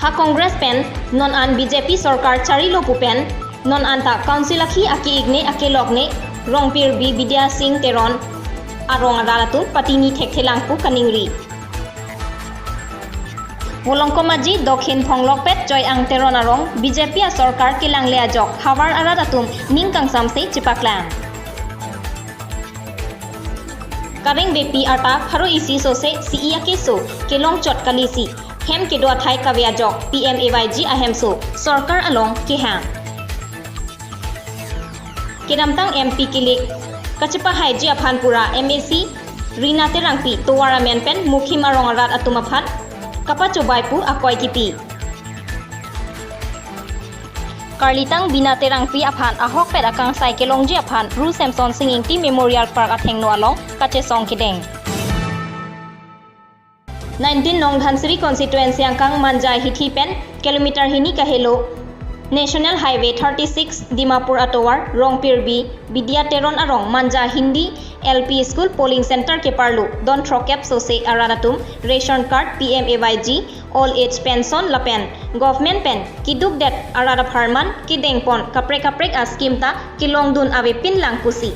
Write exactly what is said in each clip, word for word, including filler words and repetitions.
Ha Congress pen non an B J P sorkar charilo pu pen non anta council akhi ake-ikne akelokne Rongpirbi Bidya Sing Teron arong arat atum patini thekthelang pu kaningri. Volongkom Aji Dokhin Phonglokpet Joyang Teron arong B J P asorkar kelangle ajok havar arat atum ning kangsamse chepaklang. Kareng bepi arta pharo isi sose C E akeso kelongchot kalisi hem kedo athai kave ajok P M A Y G ahemso sorkar along kehang. Kedamtang M P kilik kachepahaiji aphan pura M A C Rina Terangpi tovar amen pen mukhim arong arat atum aphan kapachobai pu akoi kipi. Karlitang Bina Terangpi aphan ahokpet akangsai kelongji aphan Ru Semson Sing Ingti Memorial Park athengno along kachesong kedeng. Nineteen nong Dhansiri constituency angkang Manja hithi pen kilometer hini kahelo National Highway thirty-six Dimapur atovar Rongpirbi Bidya Teron arong Manja Hindi L P School polling center keparlo don throkep sose arat atum ration card, P M A Y G, old age pension lapen government pen keduk det arat apharman kedengpon kaprek kaprek a-scheme ta kelongdun avepinlang pusi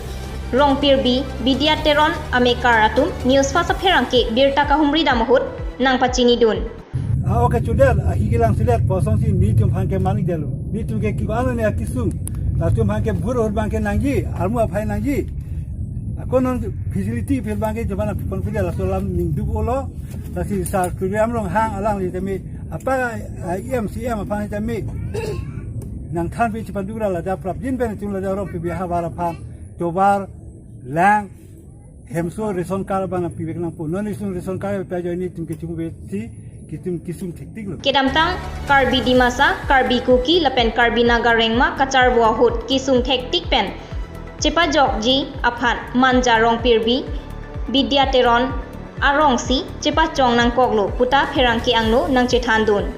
Rongpirbi Bidya Teron amekar atum News Fast apherangke birta kahumri dam ahut nangpachinidun. Ah, okay, chudet, ah, hi kelang silet, posong si netum aphan ke manik delo. Netum ke kiba ano ne akisung. Latum aphan ke bhur ahut abang ke nangji, armu aphai nangji. Ako non facility phil abang ke jaman aphi pon phil laso alam ningduk olo. Lasi sar kuriam rong hang alangli tame apa, ah, E M C M aphan tame nangthanpi chepaduk ra ladak prapjin pen chun ladak Rongpirbi havar aphan tovar lang hemso ration card abang pivek nangpo. Non isun ration card pe ajoine netum kechumvesi kitum kisung thektik lo. Kedamtang Karbi Dimasa, Karbi Kuki lapen Karbi Naga Rengma kacharvo ahut kisung thektik pen chepajokji aphan Manja Rongpirbi Bidya Teron arongsi chepachong nangkoklo puta pherangke angno nangchethandun.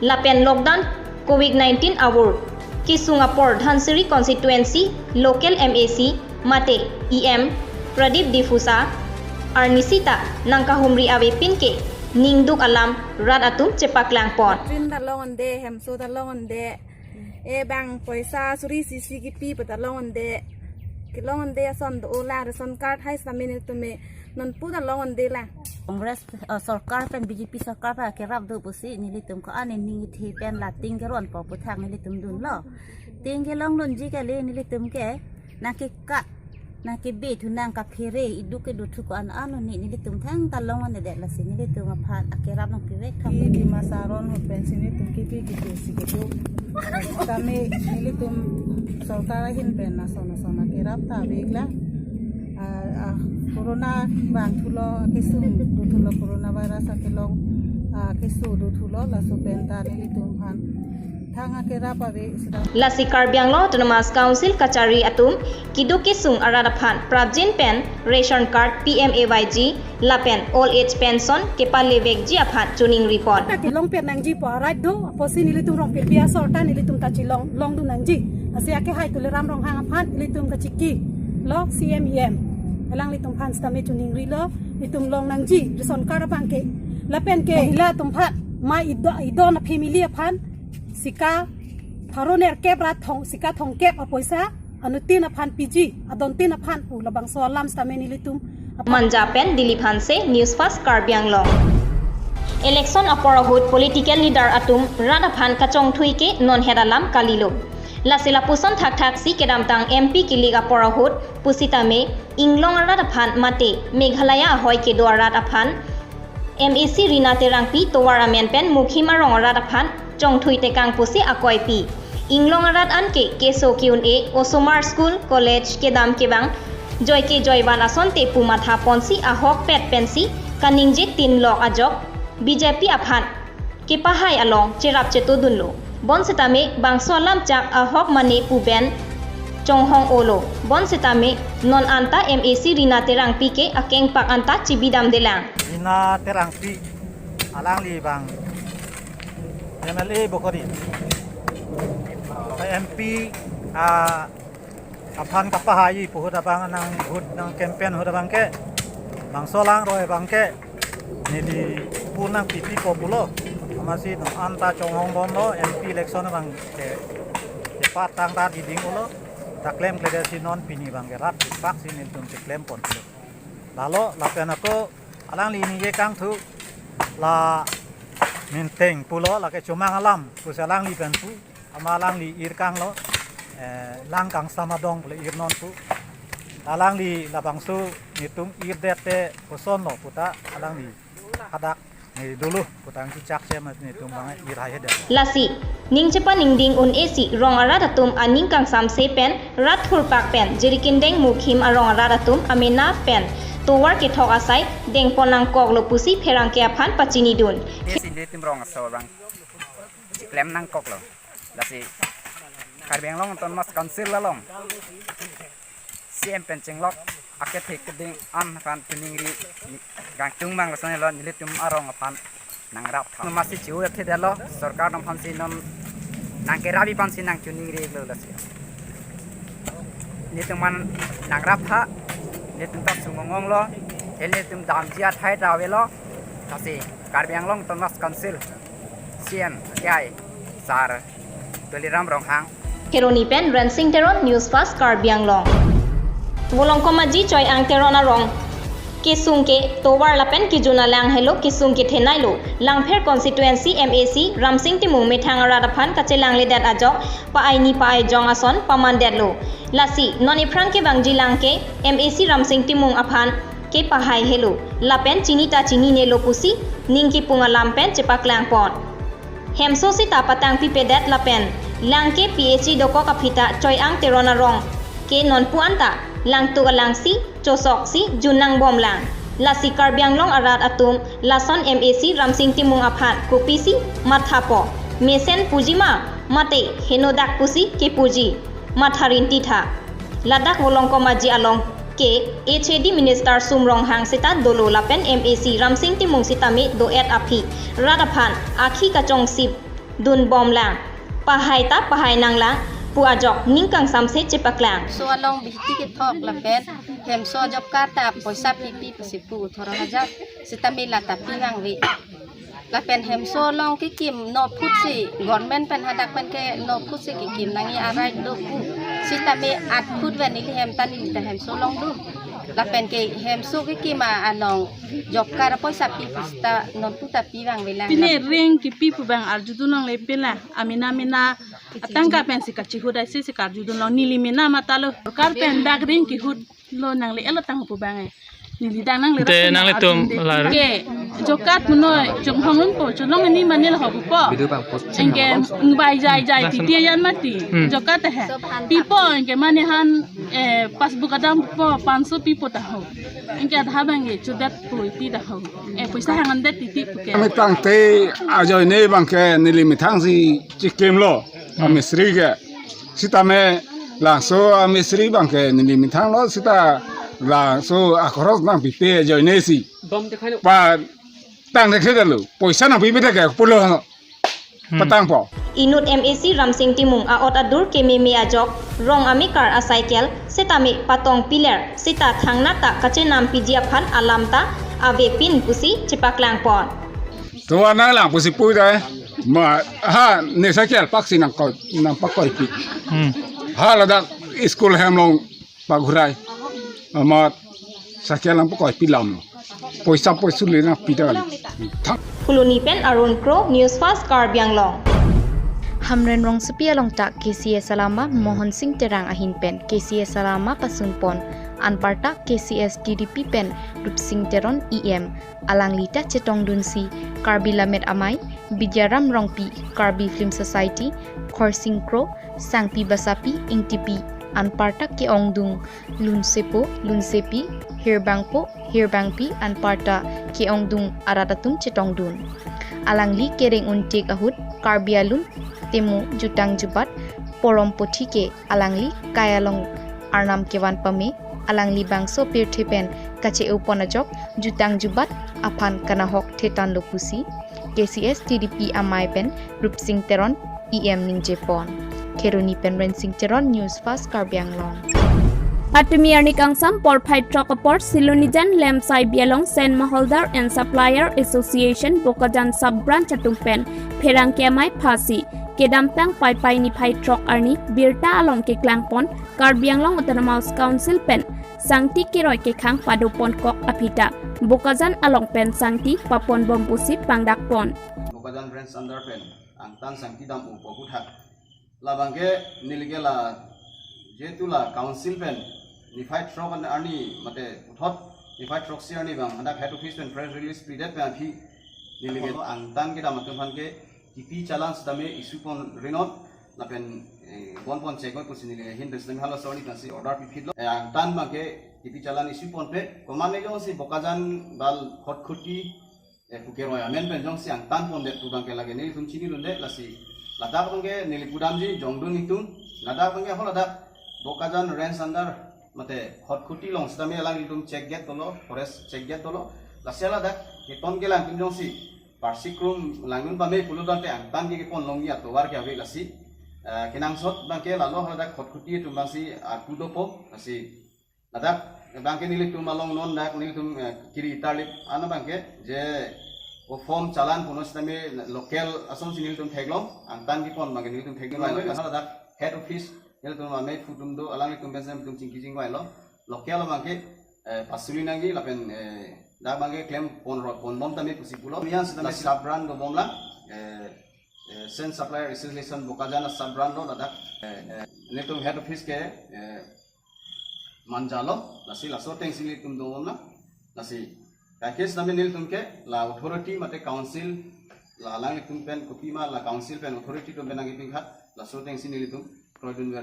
Lapen lockdown covid nineteen avur kesung apor Dhansiri constituency local M A C mate E M Pradip Diphusa arnisi ta nangkahumri avepin ke ningduk alam rat atum chepaklangpon. Latrine ta longonde, hemso ta longonde, e bang poisa suri sisi kipi pu ta longonde, kelongonde ason do-olang, ration card hai sami netum me nonpu ta longonde lang. Congress, eh, sorkar pen B J P sorkar pen kerap do pusi nelitum ko-an nening ithe pen lating keronpo puthak nelitum dunlo. Ting kelongdunji kali nelitum ke nangkekat, nangkebe thu nangkaphere iduk kedo thu ko-an ano ne nelitum thangta longonde lasi nelitum aphan akerap nangpivek tham. Ki Dimasa aron ahut pensi netum kipi kipi si kedo. Kami nelitum sorkar ahin pen ason ason akerap ta veklang. Ah, ah, corona vangthulo, kesung dothulo, corona virus akelong, ah, keso dothulo, laso pen ta nelitum aphan thang akerap ave seta. Lasi Karbi Anglong Autonomous Council kachari atum keduk kesung arat aphan prapjin pen ration card, P M A Y G lapen old age pension kepalevekji aphan choningripon. Ta kelongpet nangjipo, arai do apotsi nelitum Rongpirbi asor ta nelitum ta chelong longdun nangji. Lasi akehai Tuliram Ronghang aphan nelitum kachikilo C E M, E M alanglitum aphan sitame choningrilo, netum long nangji ration card abang ke. Lapen ke hila atum aphan ma ido, idon a-family aphan sika pharo nerkep ra thong, sika thomkep apoisa anuttin aphan piji, adontin aphan pu labangso alam sitame nelitum aphan. Manja pen Dilip Hanse, News Fast Karbi Anglong. Election apor ahut political leader atum rat aphan kachongthui ke non het alam kalilo. Lasi lapuson thakthaksi kedamtang M P kilik apor ahut pusitame inglong arat aphan mate Meghalaya ahoi kedo arat aphan M A C Rina Terangpi tovar amen pen mukhim arong arat aphan chongthui tekang pusi akoipi. Inglong arat anke keso ke-un-e, osomar school, college kedam kevang, joike joivan asonte pu mathaponsi ahokpet pensi kaningje tin lok ajok B J P aphan kepahai along cherap chetodunlo. Bonsitame bangso alam chak ahok mane pu pen chonghong-olo. Bonsitame non anta M A C Rina Terangpi ke akengpak anta chibidamdelang. Rina Terangpi alangli bang M L A bokori. M P, ah, aphan kapahai pu ahut abang nang ahut nang campaign ahut abang ke bangso alangroi abang ke Neli pur nangpipi ko pulo. Amatsi non anta chonghong bomlo M P election abang ke, ke pat tang ta diding ulo. Ta klemkledet si non pini abang ke rat pak si nelitum keklem pon pulo. Lalo lapen ako alangli ningje kangthu la minteng pulo, lake chomang alam pusi alangli pen pu. Ama alangli ir kanglo, eh, lang kangsam adong pule ir non pu. Alangli labangso nelitum irdet te kosonlo puta alangli hadak ne dolo puta nangchechak che amat nelitum abang ir haihedet. Lasi ning chepaningding un-e si rong arat atum aning kangsamse pen rat thurpak pen Jirikindeng Mukhim arong arat atum amena pen tovar kethok asai dengpon nangkoklo pusi pherangke aphan pachinidun. Isi nelitum rong aso abang chiklem nangkoklo. Lasi Karbi Anglong Autonomous Council along C M pen chenglok akethe keding an aphan chiningri kangtung mang lason lo nelitum arong aphan nangraptha. Amatsi chiu athedetlo, sorkar atum aphansi non nangkerap-i aphansi nangchiningri lo lasi. Nelitum aphan nangraptha, nelitum ta sumongonglo, nelitum damji athai ta avelo, lasi Karbi Anglong Autonomous Council C M K I Sir Tuliram Ronghang. Kheroni pen Rensing Teron, News Fast Karbi Anglong. Volongkom Aji Choiang Teron arong kesung ke tovar lapen kejun alang helo kesung kethenei lo. Langpher constituency M A C Ramsing Timung methang arat aphan kachelangledet ajok pa-aini pa-aijong ason pamandetlo. Lasi non ephrang kevangji lang ke M A C Ramsing Timung aphan kepahai helo. Lapen chini ta chininelo pusi ning kipung alam pen chepaklang pon. Hemso sita patangpipedet lapen lang ke P H E dokok aphi ta Choiang Teron arong ke nonpu anta langtuk alangsi chosoksi jun nangbomlang. Lasi Karbi Anglong arat atum lason M A C Ramsing Timung aphan kopisi mathapo, mesen puji ma mate henodak pusi kepuji matha rinti tha. Ladak Volongkom Aji along ke H A D Minister Sum Ronghang sita dolo lapen M A C Ramsing Timung sitame do-et aphi rat aphan akhi kachongsip dunbomlang, pahai ta pahai nanglang pu ajok ning kangsamse chepaklang. Hemso along bihti kethok lapen hemso job card ta poisa pipi pusi pu thora hajar sitame lata pi nangve. Lapen hemso along kekim no phutsi, government pen hadak pen ke no phutsi kekim nangji arai do pu. Sitame at phut pen neli hem ta neli ta hemso along do. Lapen ke hemso kekim along job card poisa pi pusita nonpu ta pi vangvelang. Pine reng kipi pu abang arjudun longle pela. Amena mena atangka pensi kachihut aisi si karjudun long, neli mena matha lo. Kar pen dak reng kihut lo nangle-etlo tang pu abang eh. Neli dak nangle te rap nanglitum arjudun lar ke job card puno chonghong unpo, cholong ani mane lo ho pupo. Video bang post. Anke bai jai jai titi ayan mati. Hmm. Job card he. Pipo anke mane han, eh, passbook adam pupo panso pipo ta ho. Anke adha abang ke chodet pu iti ta ho. Eh, poisa hang andet titi pu ke. Kami tangte ajoine abang ke neli methang si chikimlo. Hmm. Amistri ke. Sitame laso amistri abang ke neli methang lo sita laso akhoros nangpipe ajoine si. Patang dekhe lo. Poisa nangpipe dekhe pulo. Hmm. Patangpo. Inut M A C Ramsing Timung a-ot adur kememe ajok rong amekar a-cycle sitame patong piler sita thangnat ta kachenampiji aphan alam ta avepin pusi chepaklang pon. To ana lang pusi pu dai. Ma ha ne cycle paksi nangkoi, nangpakoipi. Hmm. Ha ladak school hem along paghurai. Amat cycle nangpakoipi lam. Poisa poisu le nangpi dali. Thang. Phuloni pen Arun Kro, News Fast Karbi Anglong. Hamren Rongsopi along ta K C S alama Mohon Sing Terang ahin pen K C S alama pasunpon. Anparta K C S T D P pen Rupsing Teron E M. Alangli ta chetongdunsi Karbi Lammet Amei, Bidyaram Rongpi, Karbi Film Society, Khorsing Kro, Sangpi Basapi, Ingtipi, anparta ke-ongdung, Lunsepo, Lunsepi, Hirbangpo, Hirbangpi, anparta ke-ongdung arat atum chetongdun. Alangli kereng untik ahut Karbi alun temo jutang jubat porom pothi ke alangli kai along arnam kevan pame, alangli bangso pirthe pen kache-opon ajok jutang jubat aphan kanahok thetanlo pusi K C S T D P amei pen Rupsing Teron E M ningjepon. Kheroni pen Rensing Teron, News Fast Karbi Anglong. Patumi arni kangsam porphai throk apor Silonijan Lemsai Bialong Sand Maholdar and Supplier Association Bokajan Sub Branch atum pen pherangke amei phasi kedamtang Paipai niphai throk arni birta along keklangpon Karbi Anglong Autonomous Council pen sangti keroi kekhang padoponkok aphi ta Bokajan along pen sangti paponbom pusi pangdakpon. Bokajan Branch under pen angtan sangti dam-o pu aphuthak labangke neli ke la jehetu la council pen niphai throk an arni mate puthot niphai throksi arni bang hadak head office pen press release pidet pen aphi neli ke angtan kedam atum aphan ke T P challan sitame issue ponrinot lapen eh, bonpon chekoi pusi neli ahin pen sitame halaso arni pensi order piphitlo. Eh, angtan abangke T P challan issue ponpe. Komatne jongsi Bokajan bal Khatkhati eh, pu keroi amen pen jongsi angtan pondet pu abangke lake nelitum chinidunde, lasi ladak abangke neli pudamji jongdun itum, ladak abangke ho ladak Bokajan Range under mate Khatkhati along sitame alanglitum check gate dolo, forest check gate dolo, lasi ladak keton kelang atum jongsi parsi krum langdun pame pulo tangte angtan ke kepon longji atovar ke ave, lasi eh, kenangsot abangke lalo ladak Khatkhati atum abangsi arpu dopo, lasi ladak abangke nelitum along non dak nelitum eh, kiri tarlip ano abangke je o form challan puno sitame local asonsi nelitum theklong, angtan kepon abangke nelitum theklong, ladak head office nelitum amei phutum do, alanglitum pen sitame nelitum chingki chingvailo, local abangke eh, pasuli nangji lapen eh, dak abangke klem ponroi ponbom tame pusi pulo. Yang sitame sub branch dobomlang eh, eh, Sand Supplier Association Bokajan sub branch lo ladak eh, eh, nelitum head office ke eh, Manja lo, lasi laso atengsi nelitum dobomlang, lasi kaikes nami nelitum ke la authority mate council la alanglitum pen kopima la council pen authority atum pen nangkepingkhat, laso atengsi nelitum kroidunver.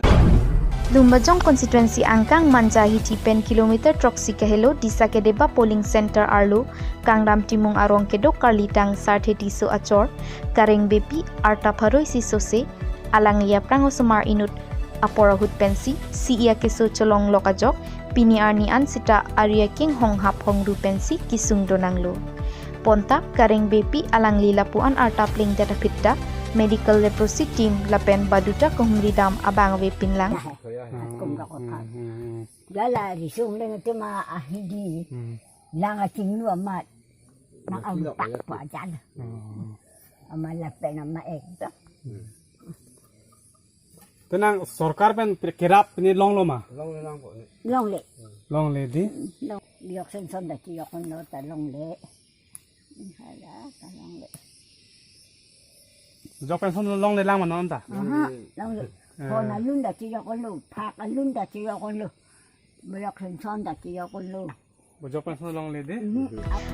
Lumbajong constituency angkang Manja hithi pen kilometer throksi kahelo Disa Kedeba polling center arlo Kangram Timung arong kedo karlitang Sarthe Tisso achor Kareng Beypi arta pharo isi sose alangli aphrang osomar inut apor ahut pensi C E akeso cholonglok ajok pini arni an sita ari aking honghap hongru pensi kesung donanglo. Pontap Kareng Beypi alangli lapu-an arta plengdet aphi ta medical leprosy team lapen baduta kehumri dam abang avepinlang. Kum dok aphan. Jala risung leng itu ma ahidi. Lang achinglu amat. Nang alupak pa jala. Ama lapen ama ek to. Tenang sorkar pen kerap ni longlo ma? Longle, longle. Longle di? Long. Yok sen son da ki yok no ta longle. Hala ta longle. Jok pen son longle lang ma non ta? Aha, longle. Eh. Pon alun da ki yok lo, phak alun da ki yok lo. Yok sen son da ki yok lo. Bujok pen son longle de.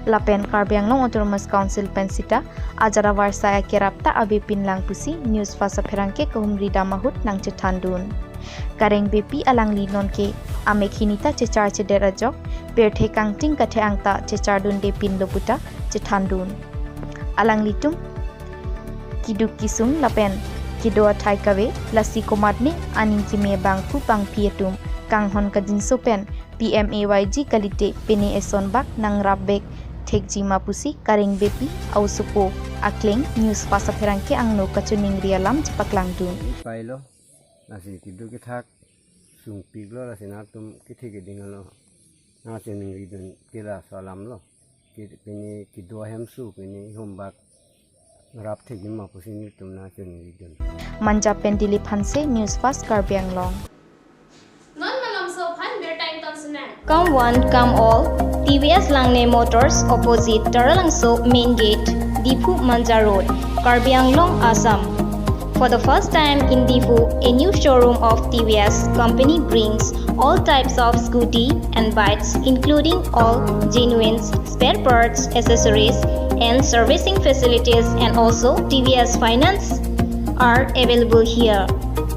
Lapen Karbi Anglong Autonomous Council pen sita ajat avarsai akerap ta avepinlang pusi News Fast apherangke kehumri dam ahut nangchethandun. Kareng Beypi alangli nonke amek hini ta chechar chedet ajok pirthe kangting kathe-ang ta chechardundepinlo puta chethandun. Alanglitum keduk kesung lapen kedo athai kave, lasi komatne aning keme bangphu bangphi atum kanghon kangjinso pen P M A Y G kalite pine eson bak nangrap bek thekji ma pusi Kareng Beypi a-osopo akleng News Fast apherangke angno kachiningri alam chepaklangdun. Pailo, lasi keduk kethak sungpiklo, lasi nangtum kethe keding alo nangchiningridun ke laso alam lo. Ke-, pini kedo ahemso, pini ihum bak rap thekji ma pusi nelitum nangchiningridun. Manja pen Dilip Hanse, News Fast Karbi Anglong. Non malomso aphan birta ington sinang. Come one, come all. T V S Langne Motors, opposite Taralangso Main Gate, Diphu Manja Road, Karbi Anglong, Assam. For the first time in Diphu, a new showroom of T V S company brings all types of scooty and bikes, including all genuine spare parts, accessories, and servicing facilities, and also T V S finance are available here.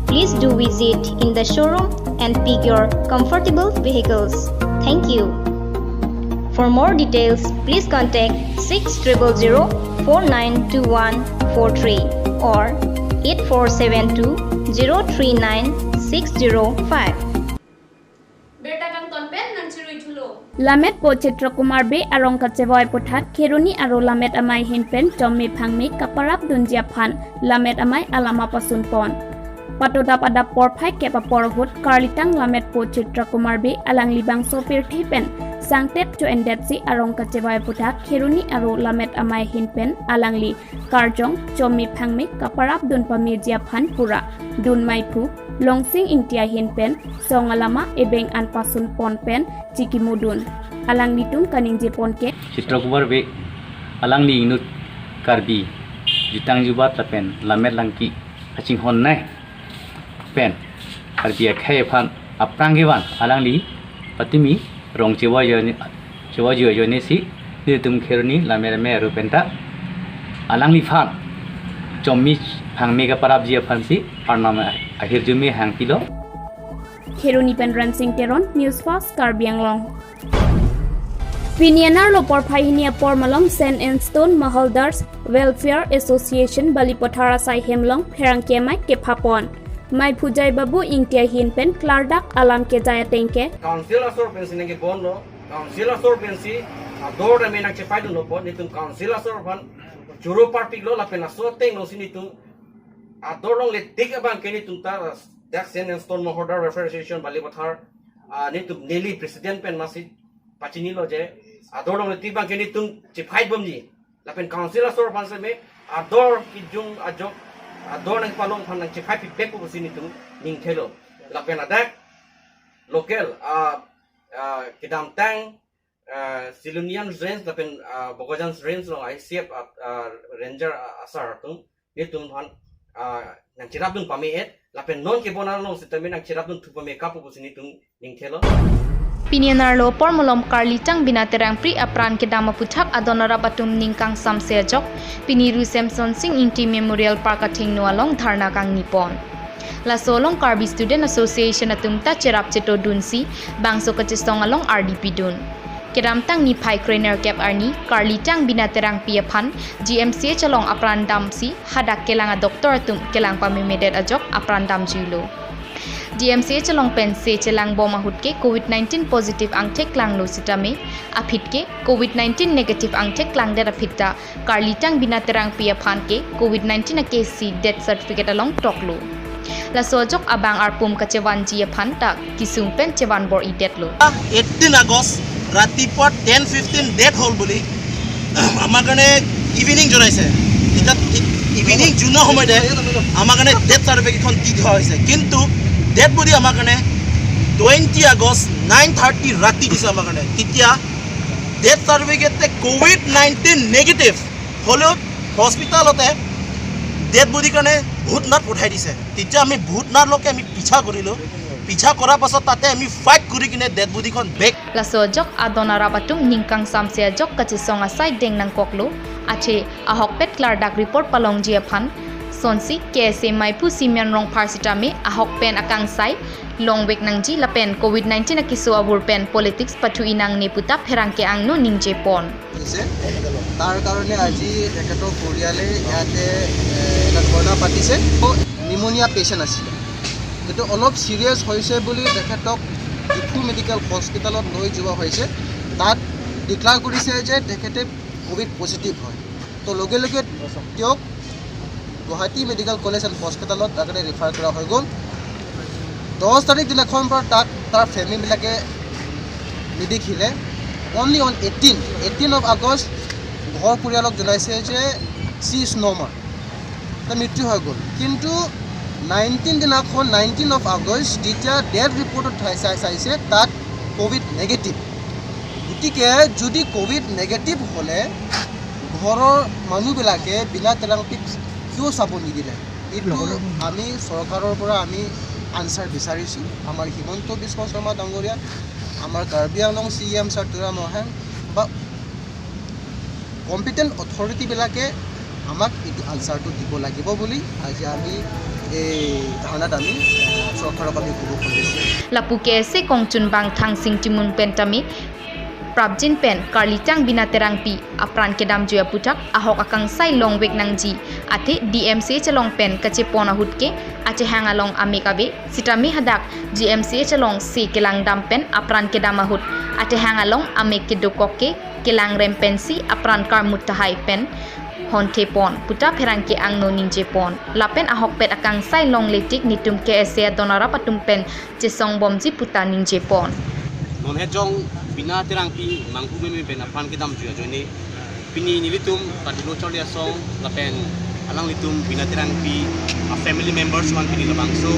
Please do visit in the showroom and pick your comfortable vehicles. Thank you. For more details, please contact six triple zero four nine two one four three or eight four seven two zero three nine six zero five. Birta kangton pen nangchirui thulo. Lammet po Chitra Kumar Bey arong kachevoi aphuthak Kheroni aro lammet amei ahin pen chom me phang me kaparap dunji aphan lammet amei alama pasunpon. Patodap adap porphai kep apor ahut karlitang lammet po Chitra Kumar Bey alangli bangso pirthe pen sangtet cho-endetsi arong kachevai aputhak Kheroni aro lammet amei ahin pen alangli karjong, chomi phangmi kaparap dun pameji aphan pura dun maiphu Longsing Ingti ahin pen song alama ebeng an pasun pon pen chikimudun. Alanglitum kaningje pon ke Chitra Kumar Bey alangli inut Karbi jutang jubat lapen lammet langki kachinghon nai pen Karbi akhei aphan aphrang kevan alangli patumi rong chevai ajoine, chevai ajoine si nelitum Kheroni lammet amei aro penta alangliphan chomi phangmi kaparapji aphansi Arnam ahirjume hangpilo. Kheroni pen Rensing Teron, News Fast Karbi Anglong. Pini anerlo porphai hini apor malom Sand and Stone Maholders Welfare Association Balipathar asai hem along pherangke amei kephapon. Maiphu Jai Babu Ingti ahin pen klardak alam kejai ateng ke Council asor pensi nangkebonlo, Council asor pensi ador dame nangchepaidunlo apot, nelitum Council asor aphan choro parpiklo lapen laso ateng alongsi nelitum ador longle tik abang ke nelitum ta dak Sand and Stone Maholders Welfare Association Balipathar, ah, nelitum neli president pen masi pachinilo je ador longle tik abang ke nelitum chepaibomji. Lapen Council asor aphan seme ador kejung ajok ador nangpalong aphan nangchepai feedback pusi nelitum ningthelo. Lapen ladak local, ah, ah, kedamtang, ah, Silonijan Range lapen, ah, Bokajan Range along I C F, ah, ah, ranger, ah, asar atum nelitum aphan, ah, nangcherapdun pame-et lapen non kebonai along sitame nangcherapdun thu pame kapu pusi nelitum ningthelo. Pini anerlo apor malom karlitang Bina Terangpi apran kedam aputhak adon arap atum ning kangsamse ajok pini Ru Semson Sing Ingti Memorial Park athengno along dharna kangni pon. Laso along Karbi Student Association atum ta cherap chetodunsi bangso kachesong along ardi pidun. Kedamtang niphai krenerkep arni karlitang Bina Terangpi aphan G M C H along apran damsi hadak kelang adoctor atum kelang pamemedet ajok apran damjuilo. G M C H along pensi chelangbom ahut ke Covid nineteen positive angthek klanglo sitame, aphi ke Covid nineteen negative angthek klangdet aphi ta karlitang Bina Terangpi aphan ke Covid nineteen akesi death certificate along toklo. Laso ajok abang arpum kachevanji aphan ta kesung pen chevan bor-idetlo. Eighteen August ৰাতিপুৱা ten fifteen death হ'ল বুলি আমাৰ কাৰণে ইভিনিং জনাইছে। তেতিয়া ই-, ইভিনিং জনোৱা সময়তে আমাৰ কাৰণে ডেথ চাৰ্টিফিকেটখন দি থোৱা হৈছে, কিন্তু ডেথ বডি আমাৰ কাৰণে টুৱেণ্টি আগষ্ট নাইন থাৰ্টি ৰাতি দিছে আমাৰ কাৰণে। তেতিয়া ডেথ চাৰ্টিফিকেটে ক'ভিড নাইণ্টিন নিগেটিভ হ'লেও হস্পিটেলতে ডেথ বডিৰ কাৰণে ভূতনাথ পঠাই দিছে। তেতিয়া আমি ভূতনাথলৈকে আমি পিছা কৰিলোঁ। পিছা কৰাৰ পাছত তাতে আমি ফাইট কৰি কিনে ডেথ বডিখন bake Laso ajok adon arap atum ning kangsamse ajok kachesong asai deng nangkoklo, athe ahokpet klardak report palongji aphan. Sonsi K S A maiphu Simeon Rongphar sitame ahok pen akangsai longvek nangji lapen Covid nineteen akeso avur pen politics pathu-i nangne pu ta pherangke angno ningje pon. হৈছে। তাৰ কাৰণে আজি তেখেতৰ পৰিয়ালে ইয়াতে, এ, এটা ধৰ্ণা পাতিছে। Pneumonia patient আছিলে, এইটো অলপ ছিৰিয়াছ হৈছে বুলি তেখেতক ডিফু মেডিকেল হস্পিটেলত লৈ যোৱা হৈছে। তাত ডিক্লেয়াৰ কৰিছে যে তেখেতে ক'ভিড পজিটিভ হয়। তো লগে লগে তেওঁক গুৱাহাটী মেডিকেল কলেজ এণ্ড হস্পিটেলত আগতে ৰিফাৰ কৰা হৈ গ'ল। দহ তাৰিখ দিনাখন পৰা তাক তাৰ ফেমিলিবিলাকে নিদেখিলে। Only on eighteen, eighteen of August ঘৰ পৰিয়ালক জনাইছে যে she is no more, তাৰ মৃত্যু হৈ গ'ল। কিন্তু নাইনটিন দিনাখন, নাইনটিন অফ আগষ্ট, যেতিয়া ডেথ ৰিপৰ্টত চাই চাই চাইছে তাত ক'ভিড নিগেটিভ। গতিকে যদি ক'ভিড নিগেটিভ হ'লে ঘৰৰ মানুহবিলাকে বিনা তেলাংপিক কিয় চাব নিদিলে? এইটো আমি চৰকাৰৰ পৰা আমি আনচাৰ বিচাৰিছোঁ। আমাৰ হিমন্ত বিশ্ব শৰ্মা ডাঙৰীয়া, আমাৰ কাৰ্বি আংলং চি ই এম ছাৰ তুৰাম ৰংহাং বা কম্পিটেণ্ট অথৰিটিবিলাকে আমাক এইটো আনচাৰটো দিব লাগিব বুলি আজি আমি এই ধৰ্ণাত আমি, এ, চৰকাৰক আমি ক'ব খুজিছোঁ। Lapu K S A kongchunbang Thangsing Timung pen tame prapjin pen karlitang Bina Terangpi apran kedamjui aputhak ahok akangsai longvek nangji, athe D M C H along pen kachepon ahut ke achehang along amek ave, sitame hadak G M C H alongsi kelang dam pen apran kedam ahut achehang along amek kedokok ke kelang rem pensi apran karmut tahai pen honthe pon puta pherangke angno ningje pon. Lapen ahokpet akangsai longle tik netum K S A adon arap atum pen chesong bomji puta ningje pon. Non hejong Bina Terangpi manghu meme pen aphan kedamjui ajoine pini nelitum Karbi Lo Charli Asong lapen alanglitum Bina Terangpi a family members man pini labangso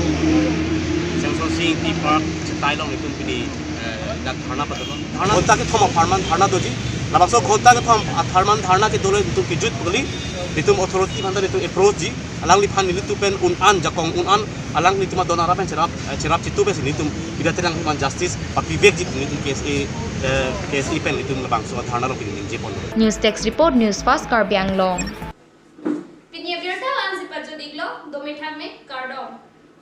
Semsonsing Ingti Park chetai along netum pini, eh, dak dharna padolo. Dharna ghonta kethom apharman dharna doji. Labangso ghonta kethom apharman dharna kedolo netum kejut pagli. Netum authority aphan ta netum approach ji. Alangliphan nelitum pen un-an, jakong un-an, alanglitum adon arap pen cherap, eh, cherap chitu pensi netum Bina Terangpi aphan justice papivekji netum K S A, eh, K S A pen netum labangso dharna along pini ningje pon. News Desk Report, News Fast Karbi Anglong. Pini abirta la-ansi pajut-iklo, dome thame, kardom.